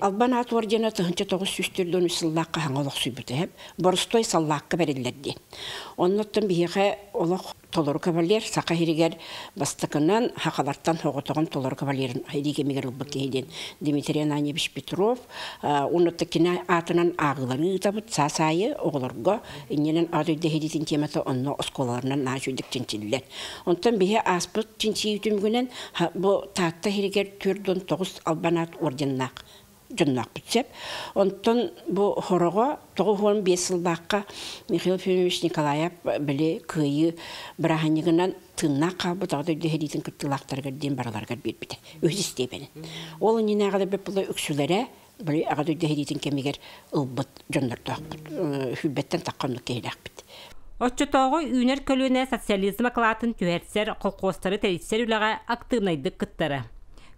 Албан аат ордена 1943 сыллаахха хаҥа олохсуйбута эһэп. Боростуой саллаакка бэриллэр диэн. Оннуттан биһиэхэ олох толору кавалер Саха сиригэр бастакынан сахалартан соҕотоҕун толору кавалерын илии кэмигэр ылбыт киһи диэн Дмитрий Ананьевич Петров уонна кини аатынан ааҕыылары ыытабыт саас аайы оҕолорго иннинэн аат өйдөһүлүтүн темата онно оскуолаларынан наһаа үчүгдүк чинчиллэр. Онтон биһи ааспыт чинчийии түмүгүнэн бу Таатта сиригэр 49 албан аат орденнаах дьонноохпут сөп. Онтон бу хороҕо 95 сыллаахха Михаил Федорович Николаев били кыайыы бырааһынньыгынан тыыннаах хаалбыт Аҕа дойду сэриитин кыттыылаахтарыгар диэн барыларыгар биэрбитэ. Үһүс истиэпэнин. Ол иннинээҕи да була үксүлэрэ били Аҕа дойду сэриитин кэмигэр ылбыт дьоннордоохпут. Сүүрбэттэн тахха оннук киһилээхпит. Оччотооҕу үүнэр көлүөнэ социализм акылаатын түһэрсэр, колхуостары тэрийсэр үлэҕэ актыыбынайдык кыттара.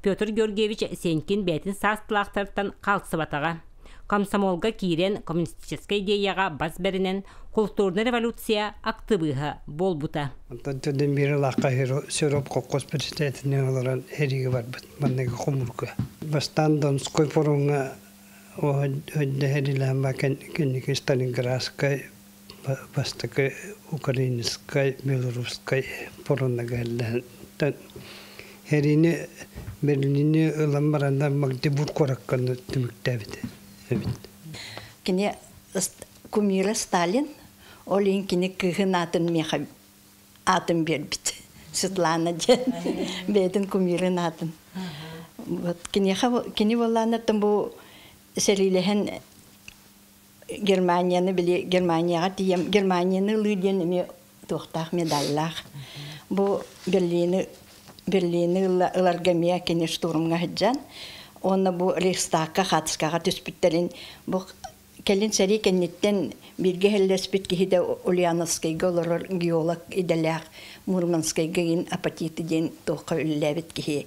Петр Георгиевич Сенькин бэйэтин саастыылаахтарыттан хаалсыбатаҕа. Комсомолга киирэн коммунистическай идеяҕа бас бэринэн культурнай революция актыбыыһа буолбута. Онтон төрдүн биир ылаахха Сироп колхоз председателинэн олорон сэриигэ барбыт манныгы хомуурга. Бастаан Донской фроҥҥа өйдөһөрилээн кэнники Сталинградскай бастакы украинскай, белорусскай фронна кэллэһэн Эриини Берлини ылан бараннар Магдебург куоракка түмүктээбит эбит. Кини кумира Сталин, ол иһин кини кыыһын аатын миэхэ аатын биэрбит. Светлана диэн бэйэтин кумирын аатын. Вот киниэхэ кини буоллаанаттан бу сэриилэһэн Германияны били Германияҕа тиийэн Германияны ылыы диэн эмиэ туохтаах медаллаах. Бу Берлини Берлини ыларга эмиэ кини штурмҥа сылдьан уонна бу Рейхстагка хаатыскаҕа түспүттэрин бу кэлин сэрии кэнниттэн бииргэ иһэллэспит киһи да Ульяновскайга олорор геолог идэлээх Мурманскайга иин апатиты диэн туохха үлэлээбит киһи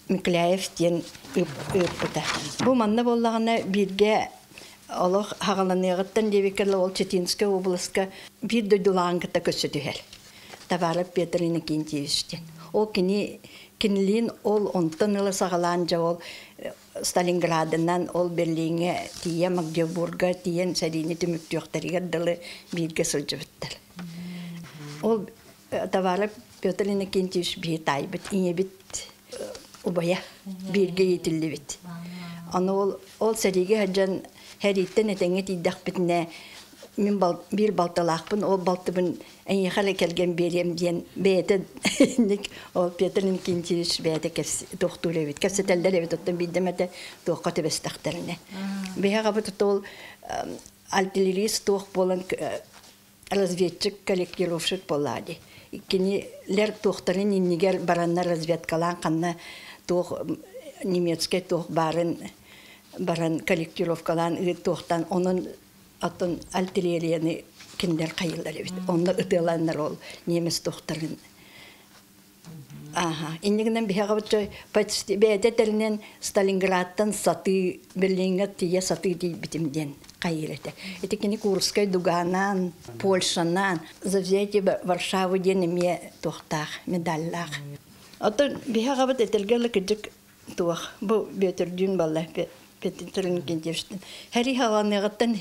Микляев диэн ыыппыта. Бу манна буоллаҕына бииргэ олох хаҕаланыаҕыттан диэбиккэ ол Читинскэй областка биир дойдулааҕын кытта көрсө түһэр. Товаров Петр Иннокентьевич диэн. Ол кини кинилиин ол онтон ыла саҕалаан дьэ ол Сталинградынан ол Берлиҥҥэ тиийэ Магдебурга тиийэн сэриини түмүктүөхтэригэр дылы бииргэ сылдьыбыттар. Ол Товаров Петр Иннокентьевич биһи таайбыт ийэбит убайа бииргэ иитиллибит. Аны ол ол сэриигэ сылдьан сэрииттэн этэҥҥэ тиийдэхпитинэ мин биир балтылаахпын ол балтыбын эйиэхэ эрэ кэргэн биэриэм диэн бэйэтэ инник ол Петр Иннокентьевич бэйэтэ туохтуур эбит кэпсэтэллэр эбит оттон биирдэ эмэтэ туохха түбэстэхтэринэ. Биһи аҕабыт ол артиллерист туох буолан разведчик корректировщик буоллаа дии. Кинилэр туохтарын иннигэр бараннар разведкалаан ханна туох немецкэй туох баарын баран корректировкалаан туохтан онон оттон артиллерияны кинилэр хайыллар эбит. Онно ытыалааннар ол немец туохтарын Ааха. Иннигинэн биһиэхэ почти бэйэтэ этэринэн Сталинградтан сатыы Берлиҥҥэ тиийэ сатыы тиийбитим диэн хайыыр этэ. Ити кини Курскай дуганаан, Польшанаан за взятие Варшавы диэн эмиэ туохтаах медаллаах. Оттон биһиэхэ этэргэ дылы кырдьык туох бу Бүөтүрдүүн буолла Петр Иннокентьевичтин Хэрии хаҕаныаҕыттан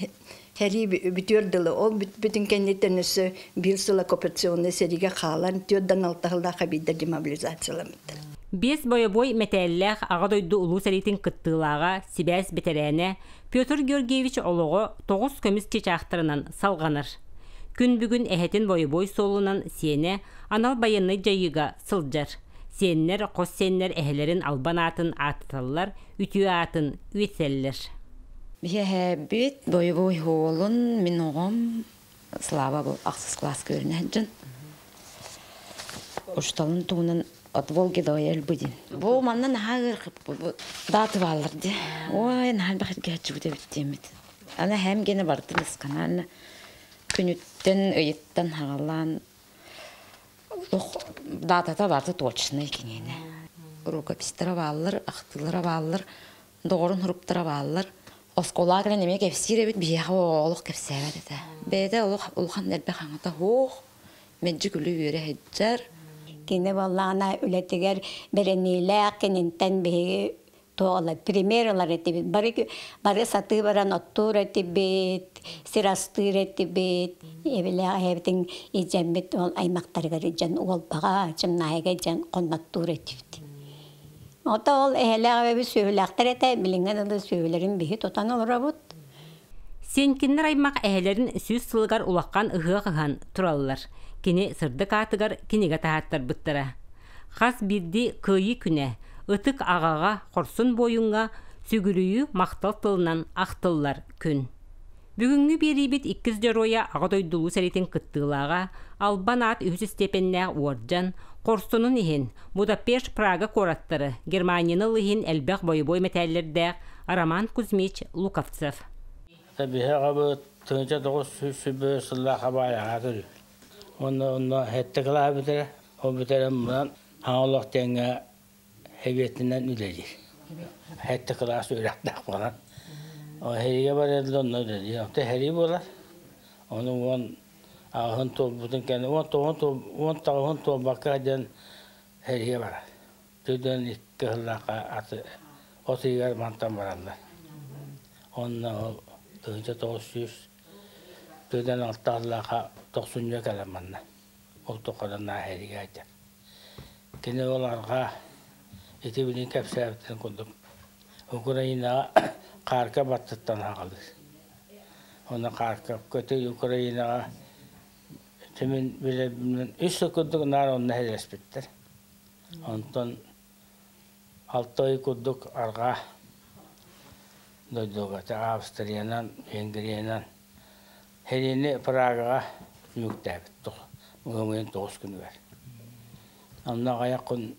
хэрии бүтүөр дылы ол бүтүн кэнниттэн өссө биир сыл оккупационнай сэриигэ хаалан 46 сыллаахха биирдэ демобилизацияламмыттар. Биэс бойобуой мэтээллээх Аҕа дойду Улуу сэриитин кыттыылааҕа, сибээс бэтэрээнэ Петр Георгиевич олоҕо тоҕус көмүс чыычаахтарынан салҕанар. Күн бүгүн эһэтин бойобуой суолунан сиэнэ анал байыаннай дьайыыга сылдьар. Сиэннэр, хос сиэннэр эһэлэрин албан аатын ааттаталлар, үтүө аатын үөтэллэр. Биһэһээбит бойобуой уолун мин оҕом Слава бу ахсыс класска үөрэнэ сылдьан. Учууталын туһунан от Волги до Эльбы диэн. Бу манна наһаа ыар дааты бааллар дии. Ой, наһаа элбэх эргээччибит эбит диэммит. Аны эһээм гиэнэ бардым ысканаан күнүттэн ыйыттан хаҕалаан Даатата барыта точнай киниэнэ. Рукописьтара бааллар, ахтыылара бааллар, доҕорун суруктара бааллар. Оскуолаҕа кэлэн эмиэ кэпсиир эбит, биһиэхэ олох кэпсээбэт этэ. Бэйэтэ олох улахан элбэх аҥата суох, мэлдьи күлэ-үөрэ сылдьар. Кини буоллаҕына үлэтигэр бэриниилээх, кининтэн биһиги Туола пример ылар этибит. Бары бары сатыы баран оттуур этибит, сир астыыр этибит. Эбилээх эһэбитин илдьэммит ол аймактарыгар илдьэн уолбаҕа, чымнаайыга илдьэн хонноттуур этибит. Ото ол эһэлээх эбэбит сүөһүлээхтэр этэ, билиҥҥэ дылы сүөһүлэрин биһи тутан олоробут. Сенкиннэр аймах эһэлэрин 100 сылыгар улахан ыһыах ыһан тураллар. Кини сырдык аатыгар кинигэ таһааттарбыттара. Хас биирдии Кыайыы күнэ ытык аҕаҕа, хорсун буойуҥҥа сүгүрүйүү махтал тылынан ахтыллар күн. Бүгүҥҥү биэриибит иккис дьоруойа Аҕа дойду Улуу сэриитин кыттыылааҕа, Албан аат үһүс истиэпэннээх уордьан, хорсунун иһин, Будапешт, Прага куораттары, Германияны ыл иһин элбэх бойобуой мэтээллэрдээх Роман Кузьмич Луковцев. Биһи аҕабыт 1901 сыллаах абаайаҕа төрүүр. Уонна онно сэттэ кылааһы бүтэрэр. Ол бүтэрэн баран хаҥа олох диэҥҥэ сэбиэтинэн үлэлиир. Сэттэ кылаас үөрэхтээх буолан. Сэриигэ барар онно үлэлиир. Онто сэрии буолар. Ону 18-ын туолбутун кэннэ 19-ун туолбакка диэн сэриигэ барар. Түрдэн икки сыллаахха аты от ыйыгар мантан бараллар. Онно ол 1900 Тыынан алтааллааха тохсунньу кэлэн манна. Ол тухары нааһэригэ айтар. Кини ол арҕаа ити билин кэпсээбитин курдук Украинаҕа Харьков баттыттан аҕалыыр. Онно Харьков көтүй Украинаҕа түмүн билэрбинэн үс сыл курдук наар онно хэлэспиттэр. Онтон алта ый курдук арҕаа дойдуга Австриянан, Венгриянан Хелени Прагаҕа түмүктээбит ыам 9 күнүгэр. Онно аҕыйах күн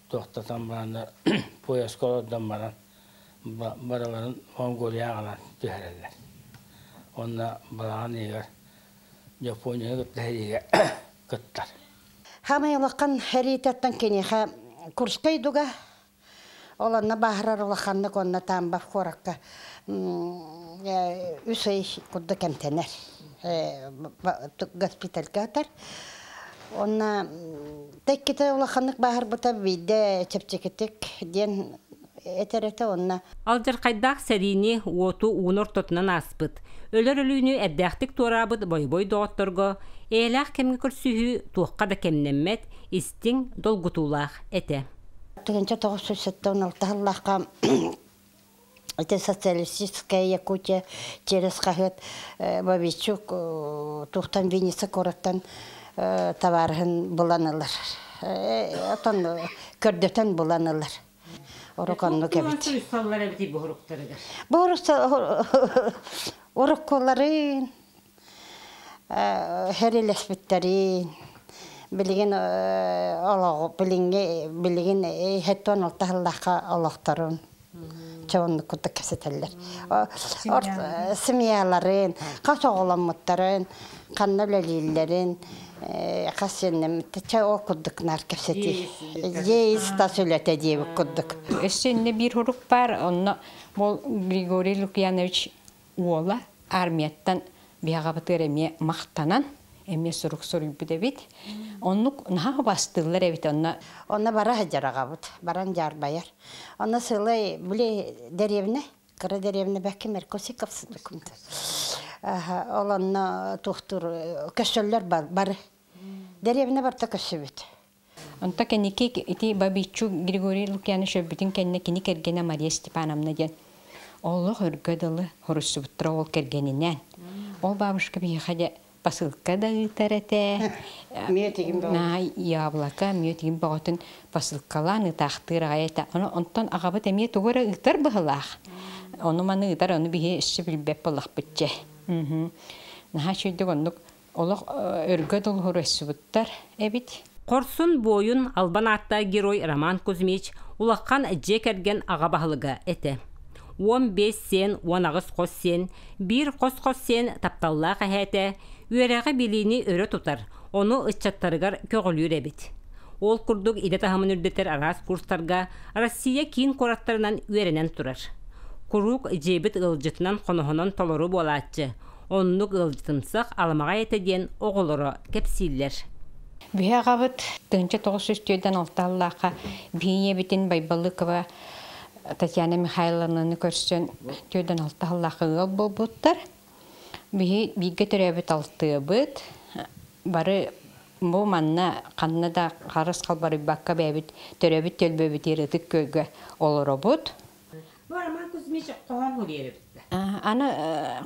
туохтатан бараннар поездка олордон баран барыларын Монголияҕа аҕалан түһэрэллэр. Уонна балаҕан ыйыгар Японияны кытта сэриигэ кыттар. Хамай улахан сэриитэттэн киниэхэ Курскай дуга ол онно бааһырар улаханнык уонна Тамбов куоракка үс ый курдук эмтэнэр госпитальга атар. Онно тэккитэ улаханнык бааһырбыта биирдэ чэпчэкитик диэн этэр этэ онно. Алдьархайдаах сэриини, уоту ууну ортотунан ааспыт, өлөр өлүүнү эрдээхтик туораабыт бойобуой доҕотторго эйэлээх кэмҥэ көрсүһүү туохха да кэмнэммэт, истиҥ, долгутуулаах этэ. 1976 сыллаахха ити социалистическая Якутия через хаһыат Бабичук туохтан Винница куораттан табаарыһын булан ылар. Отон көрдөтөн булан ылар. Ороконнук эбит. Бу уруккуларын хэрилэспиттерин билигин олоҕу билиҥҥи билигин хэттон алтаһыллахха олохторун чоннук курдук кэпсэтэллэр. Семьяларын, хас оҕоломмуттарын, ханна үлэлииллэрин, хас сиэннэммит ол курдук наар кэпсэтии. Дьиэ ис-тас үлэтэ диэбит курдук. Өссө иннэ биир хурук баар, онно ол Григорий Лукьянович уола армияттан биһаҕабытыгар эмиэ махтанан, эмиэ сурук суруйбут эбит. Оннук наһаа бастыыллар эбит онно. Онно бара сылдьар аҕабыт, баран дьаарбайар. Онно сылай били дэриэбинэ кыра дэриэбинэ бэкки Меркосиков ол онно туохтуур көссөллөр бары дэриэбинэ барыта көссүбүт. Онто кэнники ити Бабичу Григорий Лукьянович өлбүтүн кэннэ кини кэргэнэ Мария Степановна диэн олох өргө дылы хоруссубуттара ол кэргэнинээн. Ол бабушка биһиэхэ дьэ посылка да ыытар этэ. Наай яблоко, мүөтигин бөҕөтүн посылкалаан ыытаахтыыр аҕай этэ. Ону онтон аҕабыт эмиэ тугу эрэ ыытар быһылаах. Ону маны ыытар, ону биһи өссө билбэт буоллахпыт дьэ. Наһаа үчүгэйдик оннук олох өргө дылы эбит. Хорсун буойун, албан ааттаах герой Роман Кузьмич улахан дьиэ кэргэн аҕа баһылыга этэ. 15 сиэн, 18 хос сиэн, биир хос-хос сиэн тапталлаах эһээтэ, үөрэҕи билиини өрө тутар, ону ыччаттарыгар көҕүлүүр эбит. Ол курдук идэ таһымын үрдэтэр араас курстарга Россия киин куораттарынан үөрэнэн турар. Куруук дьиэбит ыалдьытынан хоноһонон толору буолааччы, оннук ыалдьытымсах аламаҕай этэ диэн оҕолоро кэпсииллэр. Биһи аҕабыт 1946 алталлаахха биһи ийэбитин Байбалыкова Татьяна Михайловнаны көрсөн 46 сыллаах ыал буолбуттар. Биһи бииргэ төрөөбүт алтыабыт. Бары бу манна ханна да харыс халбарыйбакка бэйэбит төрөөбүт төлбөбүтүгэр ытык күөлгэ олоробут. Бу Роман Кузьмич хоһоон суруйар эбит. Аны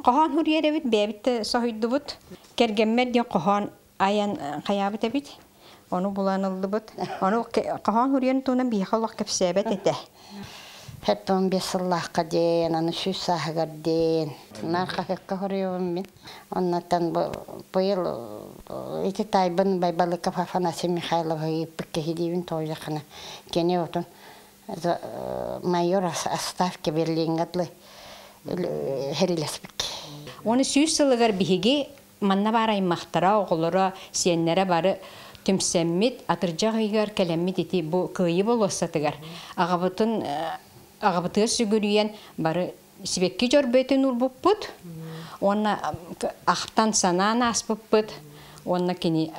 хоһоон суруйар эбит, бэйэбит да соһуйдубут. Кэргэммэр диэн хоһоон айан хайаабыт эбит. Ону булан ыллыбыт. Ону хоһоон суруйан туһунан биһиэхэ олох кэпсээбэт этэ. 75 сыллаахха диэн, аны 100 сааһыгар диэн. Наар хаһыакка хоруйабын мин. Оннуттан быйыл ити таайбын Байбалыков Афанасий Михайловы ыыппыт киһи диибин тоҕуйдаххына кини отун майор оставки Берлиҥҥэ дылы хэрилэспит. Оны 100 сылыгар биһиги манна баар аймахтара, оҕолоро, сиэннэрэ бары түмсэммит, атырдьах ыйыгар кэлэммит ити бу Кыайыы болуоссатыгар аҕабытын аҕабытыгар сүгүрүйэн бары сибэкки дьөрбөтүн уурбуппут уонна ахтан санаан ааспыппыт уонна кини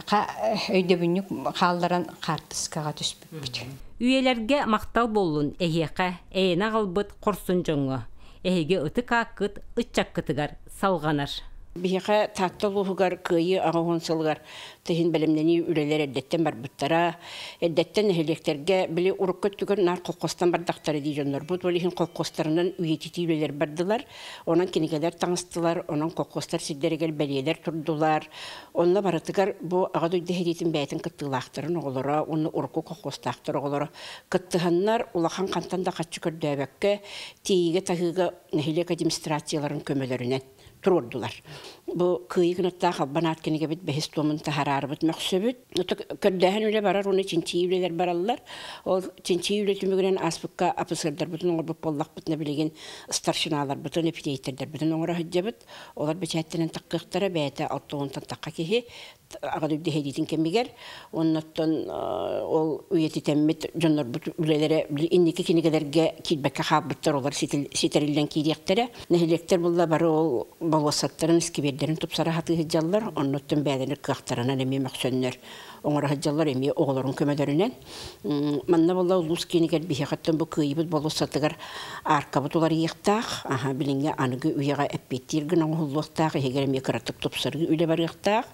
өйдөбүнньүк хаалларан хаартыскаҕа түспүппүт. Үйэлэргэ махтал буоллун эһиэхэ, эйэни аҕалбыт хорсун дьоҥҥо. Эһиги ытык ааккыт ыччаккытыгар салҕанар. Биһиэхэ Таатта улууһугар Кыайыы 80 сылыгар тыһын бэлэмнэнии үлэлэр эрдэттэн барбыттара. Эрдэттэн нэһилиэктэргэ били урукку өттүгэр наар колхозтан бардахтара дии дьоннорбут. Ол иһин колхозтарынан үйэтитии үлэлэр бардылар. Онон кинигэлэр таҥастылар, онон колхозтар сирдэригэр бэлиэлэр турдулар. Онно барытыгар бу Аҕа дойду сэриитин бэйэтин кыттыылаахтарын оҕолоро уонна урукку колхозтаахтар оҕолоро кыттыһаннар улахан хантан да хаччы көрдөөбөккө тиийиигэ-таһыыга нэһилиэк администрацияларын көмөлөрүнэн туруордулар. Бу Кыайыы гынаттаах албан аат кинигэбит бэһис туомун таһаарарбыт мөхсөбүт. Көрдөөһүн үлэ барар, уонна чинчийии үлэлэр бараллар. Ол чинчийии үлэ түмүгүнэн ааспыкка апысыардарбытын оҥорбут буоллахпытына билигин старшиналарбытын, эпитиэйтэрдэрбитин оҥоро сылдьабыт. Олор бэчээттэнэн таххыахтара бэйэтэ 60-тан тахха киһи аҕа дойду сэриитин кэмигэр. Оннуттан ол үйэтитэммит дьоннорбут үлэлэрэ инники кинигэлэргэ киирбэккэ хаалбыттар, олор ситэриллэн киириэхтэрэ. Нэһилиэктэр булла бары ол болуоссаттарын, искибиэрдэрин тупсара сатыы сылдьаллар, оннуттан бэйэлэрин кыахтарынан эмиэ мөхсөннөр оҥоро сылдьаллар, эмиэ оҕолорун көмөлөрүнэн. Манна буолла улуус киинигэр биһиэхэттэн бу кыайыбыт болуоссатыгар аркабыт уларыйыахтаах, аха билиҥҥи аныгы үйэҕэ эппиэттиир гына оҥоһуллуохтаах, иһигэр эмиэ кыратык тупсарыы үлэ барыахтаах.